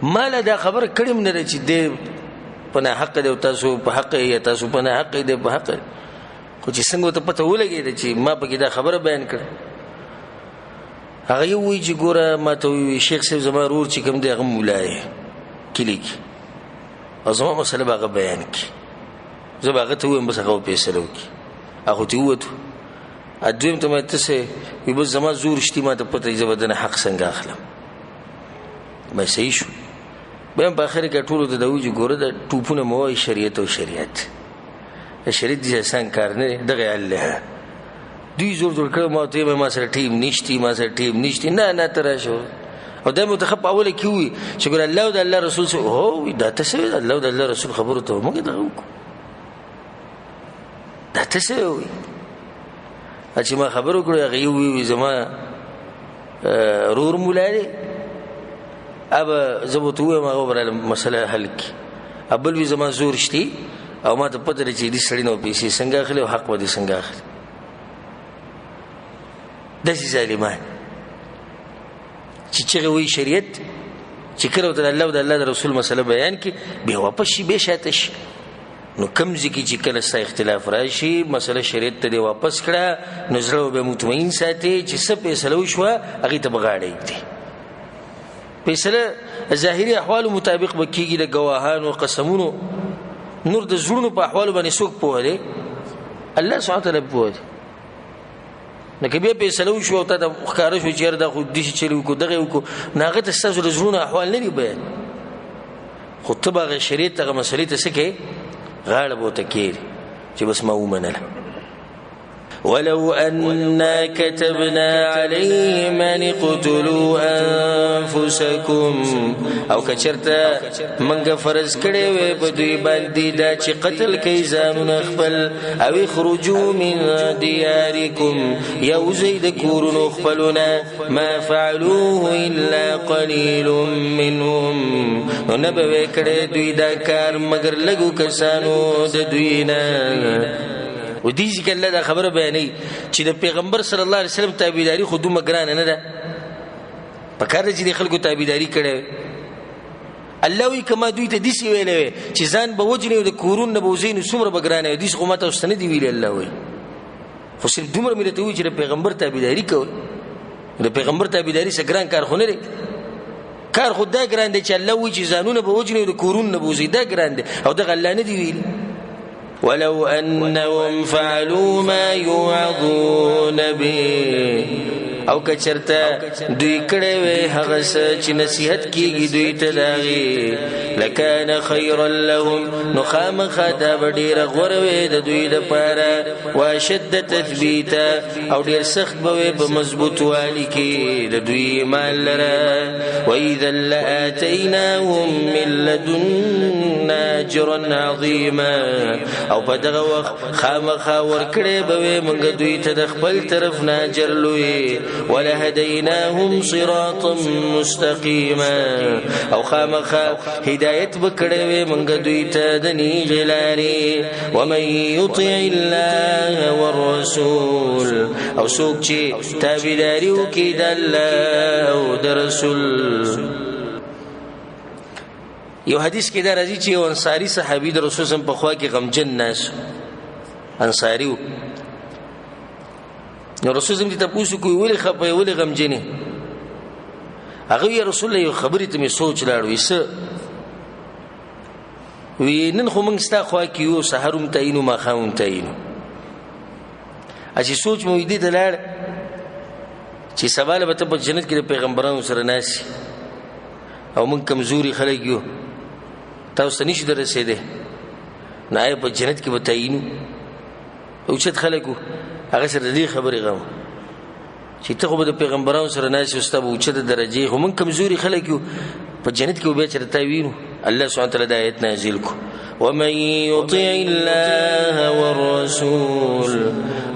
A: ما لا دا خبره کړې هم نه ده چې دی په ناحقه دی او تاسو په حقه یې، یا تاسو په ناحقه یې، دی په حقه دی. خو چې څنګه ورته پته ولګېده چې ما پکې دا خبره بیان کړه، هغه یو وایي چې ګوره ما ته ووایي شیخ صاحب زما ورور چې کوم دی هغه ملا دی کلي کې، او زما مسله به هغه بیان کړي، زه به هغه ته ووایم بس هغه به فیصله وکړي. هغه ته ووتو. دویم ته ما ته څه وایي بس زما زور شتي، ما ته پته دی زه به دنه حق څنګه اخلم. ما صحیح شو. بیا هم په اخر کې ټولو ته دا وایي چې ګوره دا ټوپونه مه وایئ شریعت او شریعت، دا شریعت داسې اسان کار نه دی، دغه الله دوی زور جوړ کړی. ما ته وایي ما سره ټیم نشتي، ما سره ټیم نشتي، نه نه ته راشه. او دا مې ورته ښه په اوله کې ووایي چې ګوره الله او د الله رسول څه، هو دا ته څه وایې، الله او د الله رسول خبرو ته موږ دغه وکړو، دا ته څه وایې؟ چې ما خبر وکړو هغه یو ووایي زما رور مولا دی، ابه زه به ورته ووایم هغه به راله مسله حل کړي. بل وي زما زور شتي او ما ته پته ده چې دې سړي نه پیسې څنګه اخلي او حق به دې څنګه اخلي. داسې ظالمان چې چغې وایي شریعت، چې کله ورته د الله او د الله د رسول مسله بیان کړي بیا واپس شي، بیا شاته شي. نو کوم ځای کې چې کله ستا اختلاف راشي مسله شریعت ته دې واپس کړه، نو زړه به مطمئن ساتي چې څه فیصله وشوه هغې ته به غاړه ږدي. فیصله ظاهري احوالو مطابق به کېږي، د ګواهانو قسمونو، نور د زړونو په احوالو باندې څوک پوه دی؟ الله سبحانه وتعالی پوه دی. نو که بیا فیصله وشوه او تا ته ښکاره شو چې یاره دا خو داسې چل وکړو دغه یې وکړو، نو هغه ته ستاسو د زړونو احوال نه دي بیان، خو ته به هغه شریعت هغه مسلې ته څه کوې؟ غاړه به ورته کښېږدې چې بس ما ومنله. ولو أنا كتبنا عليهم أن اقتلوا أنفسكم، او کچرته منګه فرض کړی وی په دوی باندې دا چې قتل کوي ځانونه خپل، او اخرجوا من دیارکم، یا وځئ د کورونو خپلونه، ما فعلوه إلا قلیل منهم، نو نه به وی کړی دوی دا کار مګر لږو کسانو د دوی نه. و دې ځکه الله دا خبره بیانوي چې د پیغمبر صلی الله علیه وسلم تابعداري خو دومره ګرانه نه ده. پکار ده چې د خلکو تابعداري کړې. الله وی کما دوی ته داسې ویلی وی چې ځان به وژني او د کورونو نه به وځئ نو څومره به ګرانه وي، داسې خو ما تاسو ته نه دي ویلي. الله وایي خو صرف دومره مې درته وویل چې د پیغمبر تابعداري کوئ. د پیغمبر تابعداري څه ګران کار خو نه دی. کار خو دا ګران دی چې الله وایي چې ځانونه به وژني او د کورونو نه به وځئ، دا ګران دی او دغه الله نه دی ویلي. ولو انهم فعلوا ما يوعظون به، او که چرته دوی کړی وی هغه څه چې نصیحت کیږي دوی ته د هغې، لکان خیرا لهم، نو خامخا دا به ډېره غوره وی د دوی دپاره، واشد تثبیتا، او ډېر سخت به وی په مضبوطوالي کې د دوی ایمان لره. واذا لآتیناهم من لدنا اجرا عظیما، او په دغه وخت خامخا ورکړی به وی موږ دوی ته د خپل طرف نه اجر لوی. ولهدیناهم صراطا مستقیما، او خامخا هدایت به کړی وی موږ دوی ته د نیغې لارې. ومن یطع الله والرسول، او څوک چې تابعداري وکړي د الله او د رسول. یو حدیث کې دا راځي چې یو انصاري صحابي د رسول صم په خوا کې غمجن ناست، انصاري و. نو رسول صم دې تپوس وکړو ولې خفه یې، ولې غمجن یې؟ هغه وایي رسول الله یو خبرې ته مې سوچ لاړ. وایي څه؟ وایي نن خو موږ ستا خوا کې یو، سهار هم تعینو ماښام هم تعینو. هسې سوچ مې دې ته لاړ چې سبا له به ته په جنت کې د پیغمبرانو سره ناست یې او موږ کمزوري خلک یو، تاسو ته نشو در رسېدی، نو آیا په جنت کې به تعینو؟ اوچت خلک وو، هغه سره د دې خبرې غم چې ته خو به د پیغمبرانو سره ناست یې، ستا به اوچته درجې، خو موږ کمزوري خلک یو، په جنت کې به بیا چېرته تا وینو. الله سبحانه وتعالی دا آیت نازل کړو، ومن یطع الله والرسول،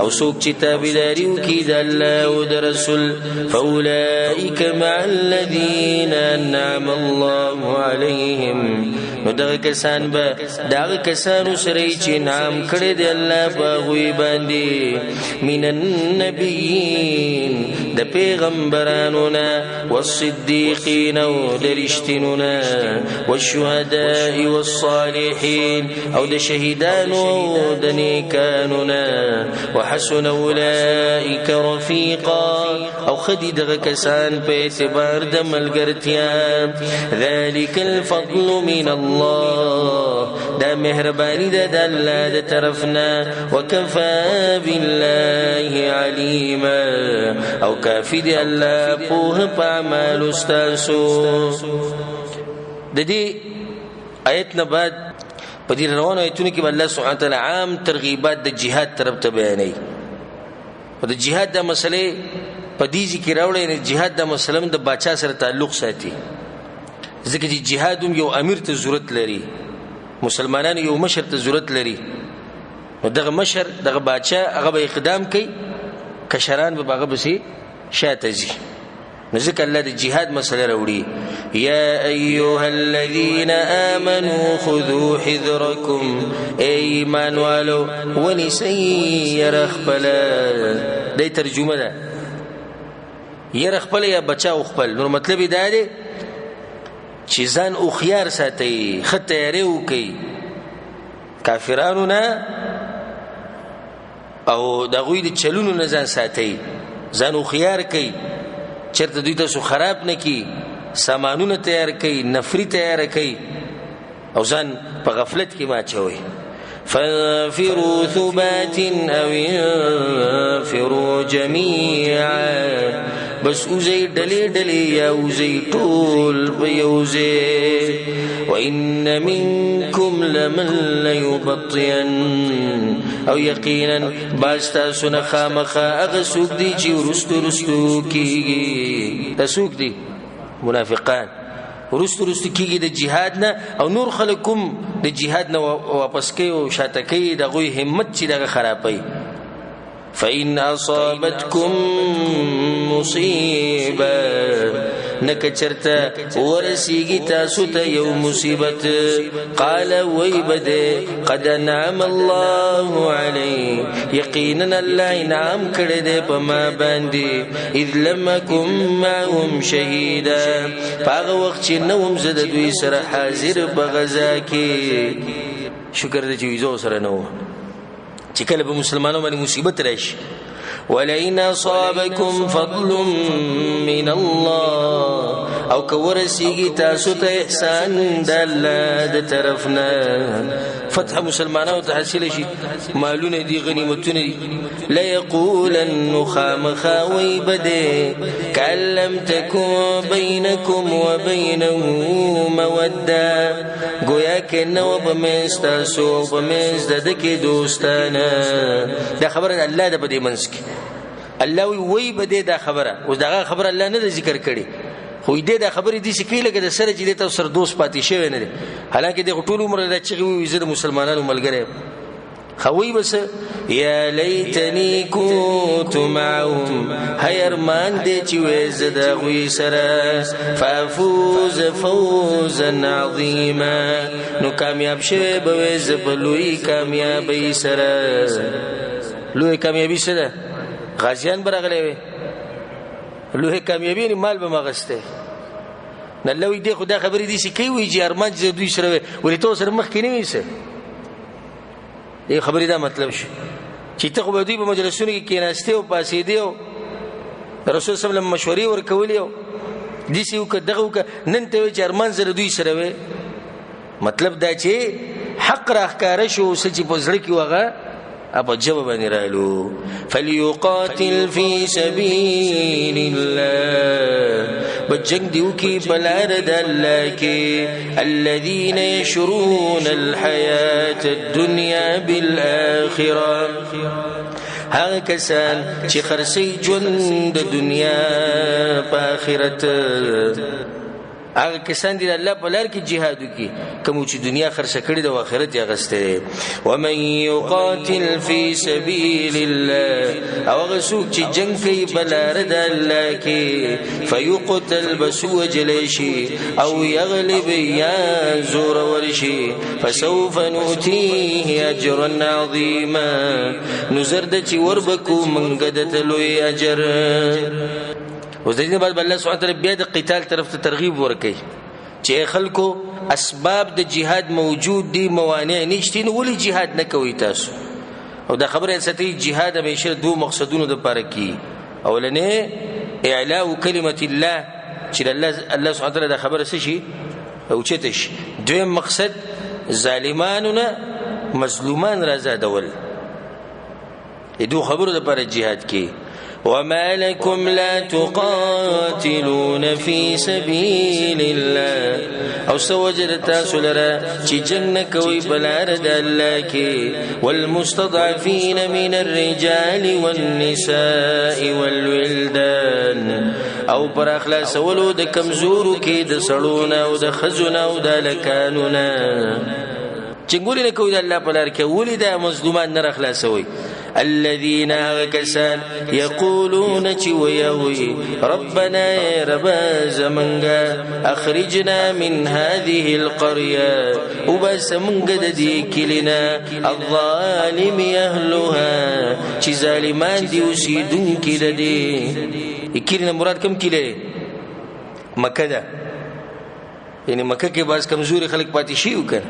A: او څوک چې تابعداري وکړي د الله او د رسول، فاولئک مع الذین انعم الله علیهم، نو دغه کسان به دغه کسانو سره چې انعام کړی دی الله په هغوی باندې، من النبیین، د پیغمبرانو نه، والصدیقین او د رښتینو نه، والشهداء والصالحین او د شهیدانو او د نیکانو نه، وحسن اولئک رفیقا، او ښه دي دغه کسان په اعتبار د ملګرتیا. ذلک الفضل من الله، دا مهرباني ده د الله د طرف نه، وکفا بالله علیما، او کافي دی الله پوه په اعمالو ستاسو. د دې آیت نه بعد په دې روانو آیتونو کې به الله سبحانه وتعالی عام ترغیبات د جهاد طرف ته بیانوي. او د جهاد دا مسئلې په دې ځای کې راوړی، یعنې جهاد دا مسئله هم د باچا سره تعلق ساتي، ځکه چې جهاد هم یو امیر ته ضرورت لري، مسلمانانو یو مشر ته ضرورت لري. نو دغه مشر، دغه باچا، هغه به اقدام کوي، کشران به هغه پسې شاته ځي. نو ځکه الله د جهاد مسئله راوړي، یا ایها الذین آمنوا خذوا حذرکم، ای ایمان والو ونیسئ یره خپله. دی ترجمه ده، یره خپله یا بچاو خپل. نو مطلب یې دا دی چې ځان هوښیار ساتئ، ښه تیاری وکړئ، کافرانو نه او د هغوی د چلونو نه ځان ساتئ، ځان هوښیار کړئ، چېرته دوی تاسو خراب نه کړي، سامانونه تیار کړئ، نفري تیاره کړئ، او ځان په غفلت کې مه اچوئ. فانفروا ثبات او انفروا جميعا، بس اوزی ډلې ډلې یا اوزی ټول په یو ځای. وإن منکم لمن لیبطین، او یقینا باز تاسو نه خامخا هغه څوک دي چې وروستو وروستو کېږي. دا څوک دي؟ منافقان. وروستو وروستو کېږي د جهاد نه، او نور خلک هم د جهاد نه واپس کوي او شاته کوي، د هغوی همت چې دغه خرابوي. فإن أصابتكم مصيبة، نه که چرته ورسیږي تاسو ته یو مصیبت. قال وی بده قد انعم الله علی، یقینا الله انعام کړی دی په ما باندې. اذ لم اکن معهم شهیدا، په هغه وخت چې نه وم زه د دوی سره حاضر په غزا کې. شکر دی چې ویزو سره نه وم، چې کله به مسلمانانو باندې مصیبت راشي. ولئن أصابكم فضل من الله، او که ورسیږي تاسو ته احسان د الله د طرفنا، فتح مسلمانانو ته حاصل شي، مالونه دي غنیمتونه دي. ليقولن خامخا وی بده کأن لم تکن بینکم وبینه موده، گویا که نه وه په منځ تاسو او په منځ د ده کې دوستانه. دا خبره د الله ده په دې منځ کې. الله وی وی به دې دا خبره، اوس دغه خبره الله نه ده ذکر کړې، خو دې دا خبرې داسې کوي لکه د سره چې دې تاسو سره دوست پاتې شوی نه دی. حالانکه دې خو ټول عمر دا چغې ووایي زه د مسلمانانو ملګری یم. خو وی بس یا لیتنی كنت معهم، هی ارمان دې چې وې زه د هغوی سره، فافوز فوزا عظیما، نو کامیاب شوی به وې زه په لوی کامیابۍ سره. لوی کامیابي څه ده؟ غازیان به راغلی وي، لوی کامیابي یعنې مال به مې اخیستی. نه الله وایي دې خو دا خبرې داسې کوي وایي چې ارمان چې دوی سره وي، ولې ته ورسره مخکې نه وې څه؟ دې خبرې دا مطلب شو چې ته خو به دوی په مجلسونو کې کېناستې او پاڅېدې او رسول صلی الله علیه وسلم مشورې ورکولې او داسې وکړه دغه وکړه، نن ته وایي چې ارمان زه له دوی سره وې. مطلب دا چې حق راښکاره شو، څه چې په زړه کې وه هغه په ژبه باندې رالو. فلیقاتل فی سبیل الله، به جنګ دې وکړي په لاره د الله کې. الذین یشرون الحیاة الدنیا بالآخرة، هغه کسان چې خرڅوي ژوند د دنیا په آخرت. هغه کسان دي د الله په لار کې جهاد وکړي، کوم چې دنیا خرڅه کړې ده او آخرت یې اخیستی دی. ومن یقاتل فی سبیل الله، او هغه څوک چې جنګ کوي په لار د الله کې، فیقتل بس ووژلی شي، او یغلب یا زورور شي، فسوف نؤتیه اجرا عظیما، نو زر ده چې وربه کړو موږ ده ته لوی اجر. اوس د دې بعد الله سبحانه وتعالی بیا د قتال طرف ته ترغیب ورکوي چې خلکو اسباب د جهاد موجود دي، موانع نشته، نو ولې جهاد نه کوئ تاسو؟ او دا خبره ساتي جهاد همیشه دوو مقصدونو دپاره کیږي. اولنی اعلاء کلمة الله، چې الله سبحانه وتعالی دا خبره څه شي اوچته شي. دویم مقصد ظالمانو نه مظلومان را آزادول، د دوو خبرو دپاره جهاد کیږي. وما لكم لا تقاتلون في سبيل الله، او څه وجه د تاسو لره چې جنګ نه کوئ په لاره د الله کې. والمستضعفين من الرجال والنساء والولدان، او پر اخلاصولو د کمزورو کې د سړو نه او د ښځو نه او د هلکانو نه. جنګ ولې نه کوئ د الله په لار کې؟ ولې دا مظلومان نه راخلاصوئ؟ الذين کسان يقولون چې ویوي ربنا رب زمونږ اخرجنا من هذه القريه، وبس مونږ د دې کلي نه، الظالم اهلها، چې ظالمان دي اوسېدونکي د دې کلي نه. مراد کوم کلی؟ مکه ده، یعنې مکه کې بعض کمزوري خلک پاتې شوي وو که نه،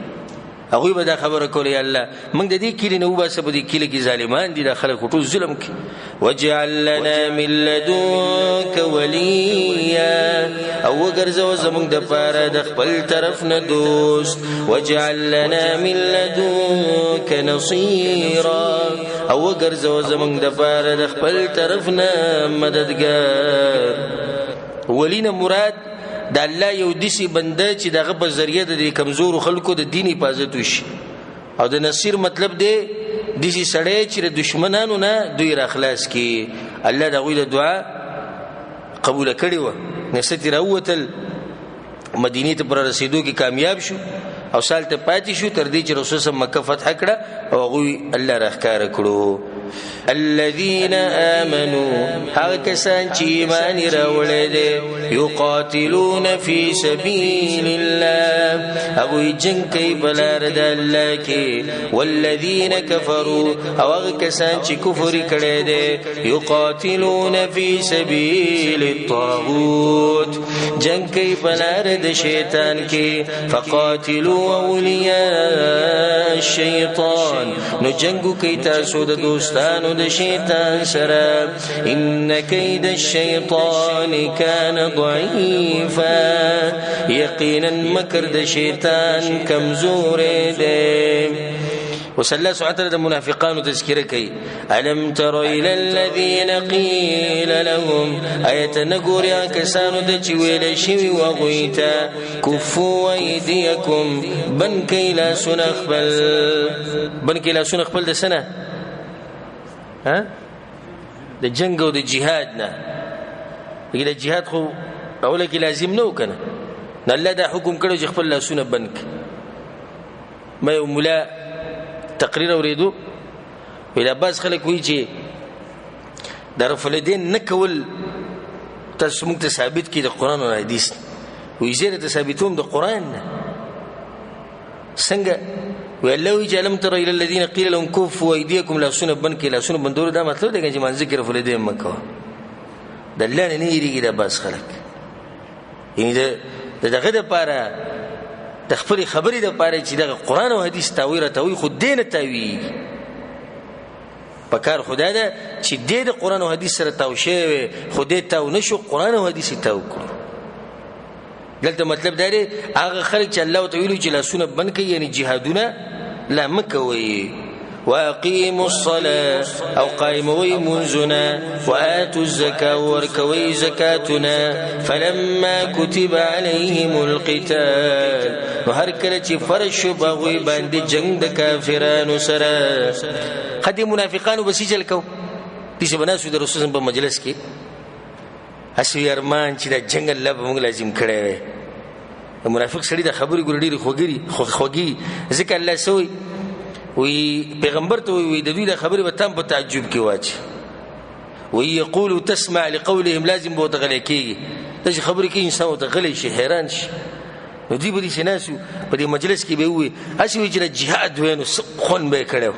A: هغوی به دا خبره کوله یا الله موږ د دې کلي نه وباسه، په دې کلي کې ظالمان دي، دا خلک ټول ظلم کوي. واجعل لنا من لدنک ولیا، او وګرځوه زموږ دپاره د خپل طرف نه دوست. واجعل لنا من لدنک نصیرا، او وګرځوه زموږ دپاره د خپل طرف نه مددګار. ولي نه مراد د الله یو داسې بنده چې د هغه په ذریعه د دې کمزورو خلکو د دین حفاظت وشي، او د نصیر مطلب دی داسې سړی چې د دښمنانو نه دوی راخلاص کړي. الله د هغوی د دعا قبوله کړې وه، نصرت یې راووتل، مدینې ته پر رسېدو کې کامیاب شو او سال ته پاتې شو، تر دې چې رسول صلی مکه فتح کړه او هغوی الله راښکاره کړو. الذين آمنوا، هغه کسان چې ایمان راوړی دی، یقاتلون فی سبیل الله، هغوی جنګ کوي په لار د الله کې. والذین کفروا، او هغه کسان چې کفر یې کړی دی، یقاتلون فی سبیل الطاغوت، جنګ کوي په لار د شیطان کې. فقاتلوا اولیاء الشیطان، نو جنګ کوي تاسو د دوستانو د شیطان سره. ان کید الشیطان کان ضعیفا، یقینا مکر د شیطان کمزور دی. وصلى الله سبحانه وتعالى المنافقان تذكره كي. ألم تر إلى الذين قيل لهم، آية نقول يا كسانو دچي ويل شوي وغويتا، كفوا أيديكم، بنكي لا سنخبل، بنكي لا سنخبل ده سنة ها د جنگ او د جهاد نه. د جهاد خو اوله کې لازم نه وکنه، الله دا حکم کړو چې خپل لاسونه بند. ما یو ملا تقریر اورېدو، ویل بعض خلک وایي چې د رفع الیدین نه کول تاسو موږ ته ثابت کړي د قرآن او حدیث. وایي زه درته ثابتوم د قرآن نه. څنګه؟ ویل الله وایي چې الم تر الی الذین قیل لهم کفوا ایدیکم، لاسونه بند کړئ. لاسونه بندولو دا مطلب دی چې مانځه کې رفع الیدین مه کوه. د الله نه نه یېرېږي دا بعض خلک، یعنې د دغه دپاره د خپلې خبرې دپاره چې دغه قرآن او حدیث تاوی راته وایي، خو دې نه تاویږي. په کار خو دا ده چې دې د قرآن او حدیث سره تاو شوی وي، خو دې تاو نه شو، قرآن او حدیث یې تاو کړو. دلته مطلب دا دی هغه خلک چې الله ورته ویلي چې لاسونه بند کړئ، یعنې جهادونه لا مه کوئ. واقیموا الصلاة، او قائموي منزنا، وآتوا الزكاة، ورکوي زکاتنا. فلما كتب عليهم القتال، نو هر کله چې فرض شو په هغوی باندې جنګ د کافرانو سره. ښه دې منافقانو به څه چل کو؟ داسې به ناست وي د رسول په مجلس کې، هسې وي ارمان چې دا جنګ الله به موږ لازم کړی وی. د منافق سړي د خبرې ګورې ډېرې خوږې، ځکه الله څه وایي؟ وی پیغمبر ته وی د دوی د خبرې به تام په تعجب کې واچي. وی یقول تسمع لقولهم، لازم به ورته غلی کېږي. داسې خبرې کوي انسان ورته غلی شي، حیران شي. نو دوی به داسې ناست وو په دې مجلس کې به یې ووایي، هسې وایي چې دا جهاد وی نو څه خوند به یې کړی و.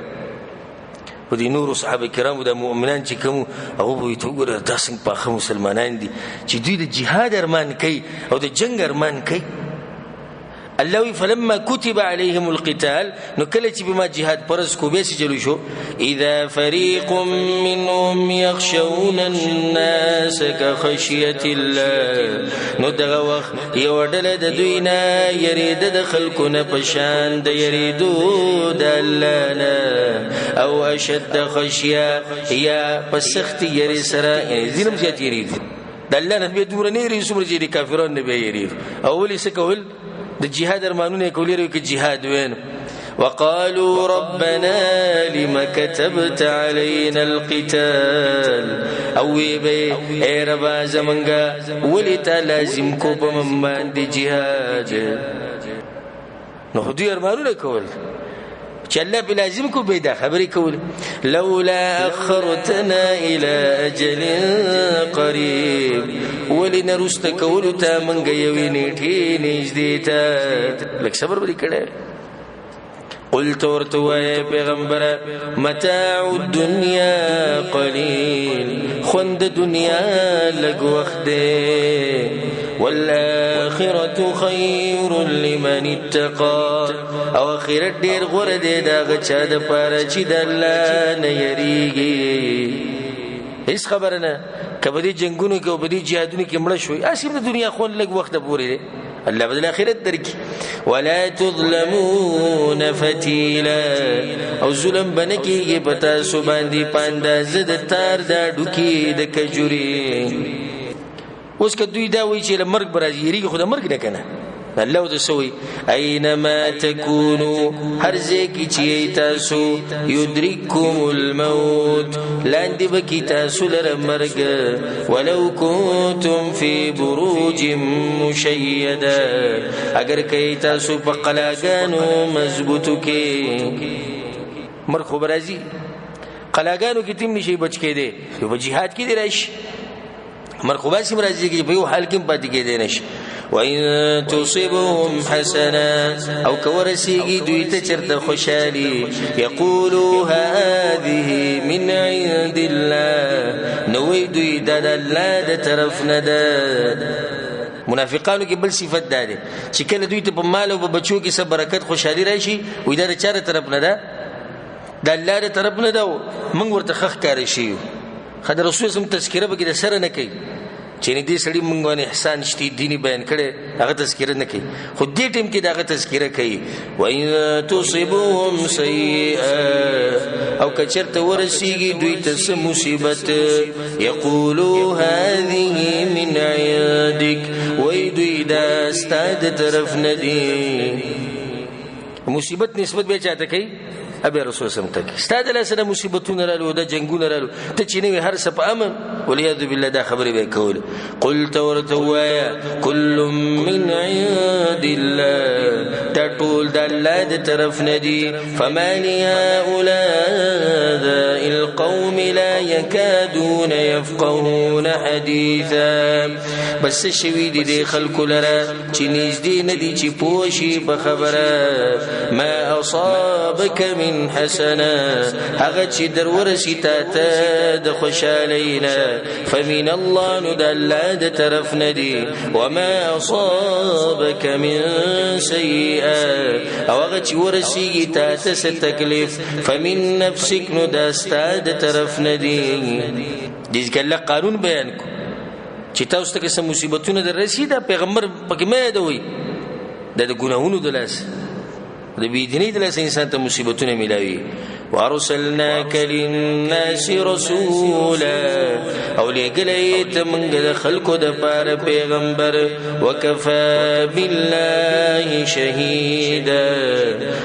A: په دې نورو صحابه کرامو دا مؤمنان چې کوم هغه به وایي ته وګوره دا څنګه پاخه مسلمانان دي چې دوی د جهاد ارمان کوي او د جنګ ارمان کوي. الله وی فلما كتب عليهم القتال، نو کله چې بما جهاد فرض کو به چلو شو، اذا فريق منهم يخشون الناس كخشيه الله، نو دغه وخت یو ډله د دوی نه یریده د خلکو نه په شان د یریدو د الله نه، او اشد خشیه، یا په سختې یرې سره، یعنې ځینې هم زیات یریږي د الله نه، بیا دومره نه یریږي څومره چې د کافرانو نه بیا یریږي. او ولې څه کول؟ د جهاد ارمانونه یې کول، یې که جهاد وین. وقالوا ربنا لم كتبت علينا القتال، او وی به ای ربا زمونږه ولې تا لازم کو په موږ باندې جهاد. نو خو دوی ارمانونه کول چې الله په لازم کو به دا خبرې کول. لولا اخرتنا الى اجل قریب، ولې نه وروسته کولو ته موږ یوې نېټې نږدې ته. لږ صبر به دې کړی. قلت ورته ووایه پیغمبره، متاع الدنیا قلیل، خوند دنیا لږ وخت دی، والآخرة خیر لمن اتقا، او آخرت ډېر غوره دی د هغه چا دپاره چې د الله نه یریږي. هیڅ خبره نه، که په دې جنګونو کې او په دې جهادونو کې مړه شوئ، هسې هم د دنیا خوند لږ وخته پورې دی، الله بدل آخرت درکړي. ولا تظلمون فتیلا، او ظلم به نه کېږي په تاسو باندې په اندازه د تار د هډوکي د کجورې. اوس که دوی دا وایي چې له مرګ به راځي، یېرېږي خو د مرګ نه که نه. الله ورته څه وایي؟ اینما تکونو، هر ځای کې چې یئ تاسو، یدرککم الموت، لاندې به کړي تاسو لره مرګ، ولو کنتم فی بروج مشیده، اګر که یئ تاسو په قلاګانو مضبوطو کې. مرګ خو به راځي. قلاګانو کې تیم نشي بچ کېدی، یو په جهاد کې دی راشي. مرګ خو باسي راځي چې په یو حال کې پاتې کېدی نشي. وإن تصبهم حسنة او كورسيږي دوی ته چرته خوشحالي، يقولوا هذه من عند الله، نو دوی دا د الله د طرف نه ده. منافقانو کې بل صفت دا دی چې کله دوی ته په مال او په بچو کې څه برکت خوشحالي راشي، وایي دا د چا د طرف نه ده؟ د الله د طرف نه ده، موږ ورته ښه ښکاره شي یو. ښه د رسول سم تذکره پکې د سره نه کوي چې نه دې سړي موږ باندې احسان شتي دیني بیان کړی، هغه تذکره نه کوي، خو دې ټیم کې د هغه تذکره کوي. وإن تصبهم سیئة او که چېرته ورسیږي دوی ته څه مصیبت، یقولوا هذه من عندک، وایي دوی دا ستا د طرف نه دي. مصیبت نسبت بیا چاته کوي؟ ابي رسول سم ته کوي. ستا د لاسه دا مصیبتونه رالو، دا جنګونه رالو، ته چې نه وې هر څه په امن، والعیاذ بالله دا خبرې به یې کولې. قل ته ورته ووایه کل من عند الله، دا ټول د الله د طرف نه دي. فما لهؤلاء القوم لا يكادون يفقهون حديثا، بس څه شوي دي دې خلکو لره چې نږدې نه دي چې پوه شي په خبره. ما أصابك من حسنة، هغه چې در ورسي تا ته د خوشحالۍ نه، فمن الله، نو د الله د طرف نه دي. وما أصابك من سيئة، او هغه چې ورسیږي تا ته څه تکلیف، فمن نفسك، نو دا ستا د طرف نه دي. دې ځکه الله قانون بیان کو چې تاسو ته که څه مصیبتونه در رسي، دا پیغمبر پکې مه یادوئ، دا د ګناهونو د لاسه، د بېدینۍ د لاسه انسان ته مصیبتونه میلاوي. وارسلناک للناس رسولا، او لېږلی یې ته موږ د خلکو دپاره پیغمبر. وکفا بالله شهیدا،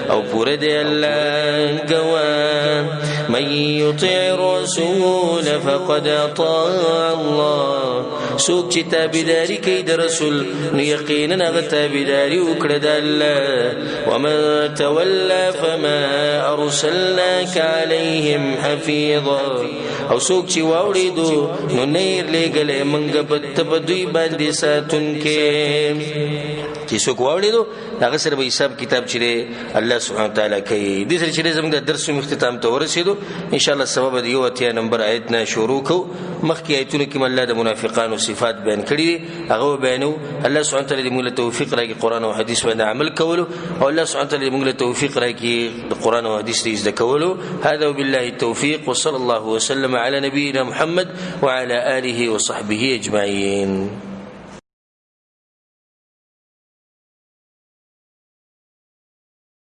A: او پوره دی الله ګواه. من یطع الرسول فقد اطاع الله، څوک چې تابعداري کوي د رسول نو یقینا هغه تابعداري وکړه د الله. ومن تولى فما ارسلناک علیهم حفیظا، او څوک چې واوړېدو نو نه یې لېږلی موږ به ته په دوی باندې ساتونکی. چې څوک واوړېدو هغه سره به حساب کتاب چې دی الله سبحانه وتعالی کوي. دې سره چې دی زموږ د درس هم اختتام ته ورسېدو. انشاءالله سبا به د 81 نمبر آیت نه شروع کوو. مخکې آیتونو کې الله د منافقانو صفات بیان کړي دي، هغه به بیانوو. الله سبحانه وتعالی دې موږ له توفیق راکړي قرآن او حدیث باندې عمل کولو، او الله سبحانه وتعالی دې موږ له توفیق راکړي د قرآن او حدیث د زده کولو. هذا وبالله التوفیق، وصلى الله وسلم على نبينا محمد وعلى آله وصحبه أجمعين.